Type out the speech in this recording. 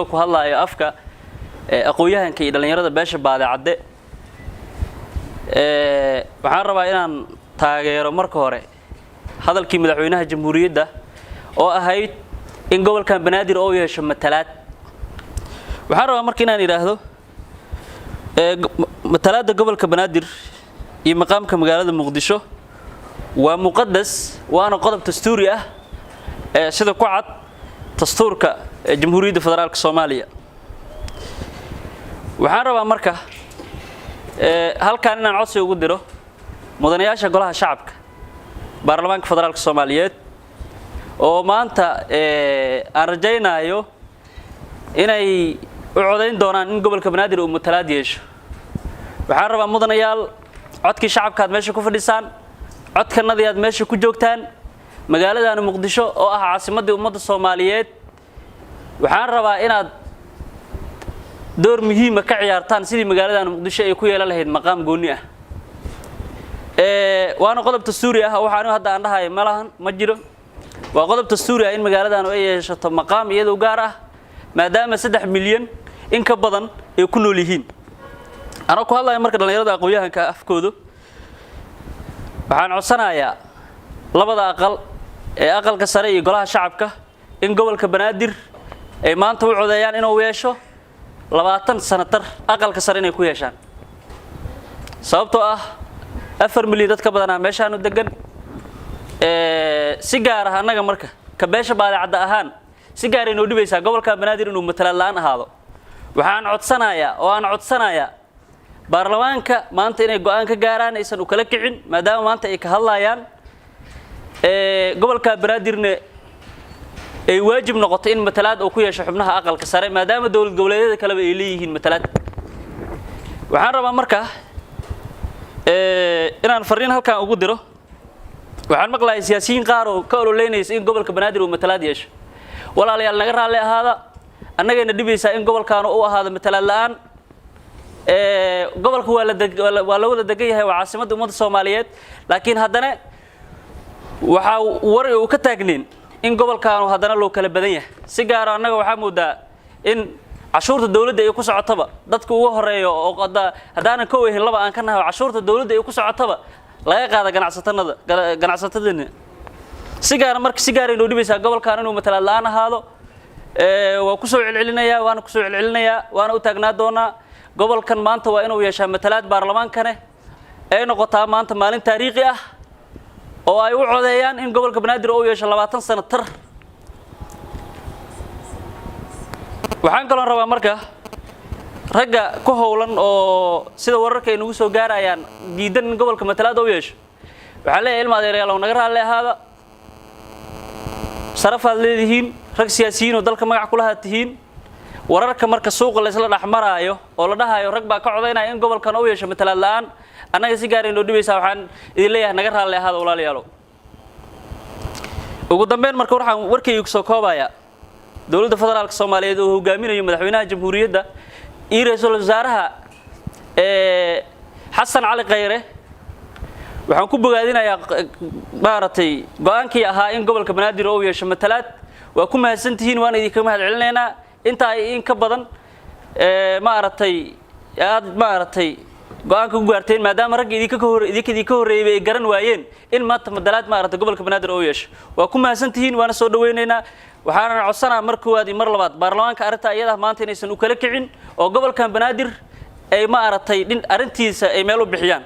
Ku hadlaayo afka aqoon-yahanka iyo dhallinyarada beesha Baadicadde, waxaan rabaa inaan taageero marka hore hadalkii madaxweynaha jamhuuriyadda oo ahayd in gobolkan Banaadir oo yeesho matalaad. Waxaan rabaa marka inaan idhaahdo matalaadda gobolka Banaadir iyo maqaamka magaalada Muqdisho waa muqadas, waana qodob dastuuri ah sida ku cad dastuurka Jamhuuriyadda Federaalka Soomaaliya. Waxaan rabaa marka halkan inaan codsi ugu diro mudanayaasha Golaha Shacabka Baarlamaanka Federaalka Soomaaliyeed oo maanta aan rajaynayo inay u codayn doonaan in gobolka Banaadir uu matalaad yeesho. Waxaan rabaa, mudanayaal, codkii shacabka aad meesha ku fadhisaan, codkanadii aad meesha ku joogtaan, magaaladaana Muqdisho oo ah caasimaddii ummadda Soomaaliyeed, waxaan rabaa inaad door muhiima ka ciyaartaan sidii magaaladaana Muqdisho ay ku yeelan lahayd maqaam gooni ah. Waana qodob dastuuri ah. Waxaan hadda aan dhahayo ma lahan, ma jiro. Waa qodob dastuuri ah in magaaladaanu ay yeeshato maqaam iyadoo gaar ah, maadaama 3 milyan in ka badan ay ku nool yihiin. Anoo ku hadlaya marka dhallinyarada aqoon-yahanka afkoodu, waxaan codsanayaa labada aqal ee Aqalka Sare iyo Golaha Shacabka in gobolka Banaadir ay maanta u codeeyaan inuu yeesho 20 sanatar, Aqalka Sare inay ku yeeshaan, sababtoo ah 4 milyan dad ka badanaa meeshaanu degan. Si gaar ah annaga marka ka beesha Baadicadda ahaan, si gaar ay noo dhibaysaa gobolka Banaadir inuu matalaad la'aan ahaado. Waxaan codsanayaa oo aan codsanayaa baarlamaanka maanta inay go'aan ka gaaraan, aysan u kala kicin, maadaama maanta ay ka hadlayaan gobolka Banaadirna ay waajib noqoto in matalaad uu ku yeesho xubnaha Aqalka Sare, maadaama dowlad goboleedyada kaleba ay leeyihiin matalaad. Waxaan rabaa marka inaan fariin halkan ugu diro. Waxaan maqlahay siyaasiyiin qaar oo ka ololeynaysa in gobolka Banaadir uu matalaad yeesho. Walaalayaal, naga raalli ahaada, annagayna dhibaysaa in gobolkaanu u ahaado matalaad la'aan. Gobolka waa la wada degan yahay, waa caasimadda ummadda Soomaaliyeed, laakiin haddana waxaa war uu ka taagnayn in gobolkaanu haddana loo kala badan yahay. Si gaara annaga waxaa moodaa in cashuurta dawladda ay ku socotaba dadka ugu horeeyo, oo haddaanan ka wehin laba aan ka nahay, cashuurta dawladda ay ku socotaba laga qaada ganacsatanada, ganacsatadana. Si gaara marka, si gaaray noo dhibaysaa gobolkan inuu matalaad la'aan ahaado. Waa kusoo celcelinayaa, waana kusoo celcelinayaa, waana u taagnaa doonaa. Gobolkan maanta waa inuu yeeshaa matalaad, baarlamaankane ay noqotaa maanta maalin taariikhi ah oo ay u codeeyaan in gobolka Banaadir uu yeesho 20 sanatar. Waxaan kaloo rabaa marka ragga ku howlan oo sida wararka ay nagu soo gaarayaan diidan in gobolka matalaad uu yeesho, waxaan leeyahay: ilma adeerayaal, oo naga raalli ahaada, sharafaad leedihiin, rag siyaasiyiin oo dalka magac kulahaa tihiin. Wararka marka suuqa laysla dhex maraayo oo la dhahayo rag baa ka codaynaya in gobolkan uu yeesho matalaad la'aan, annaga si gaaray noo dhibaysaa. Waxaan idin leeyahay, naga raalli ahaada, walaalayaalow. Ugu dambeyn marka waxaan warkayga kusoo koobayaa dowladda Federaalka Soomaaliyeed oo hogaaminayo madaxweynaha jamhuuriyadda iyo ra-iisul wasaaraha Xasan Cali Khayre, waxaan ku bogaadinayaa maaragtay go'aankii ahaa in gobolka Banaadir uu yeesho matalaad. Waa ku mahadsantihiin, waana idinka mahad celinaynaa intaa in ka badan maaragtay aad maaragtay go'aanka ku gaarteen, maadaama ragga idinka horreeyay ay garan waayeen in maanta matalaad maaragtay gobolka Banaadir uu yeesho. Waa ku mahadsantihiin, waana soo dhawaynaynaa. Waxaana codsanaa mar koowaad iyo mar labaad baarlamaanka arrinta iyada maanta inaysan u kala kicin oo gobolkan Banaadir ay maaragtay dhin arrintiisa ay meel u bixiyaan.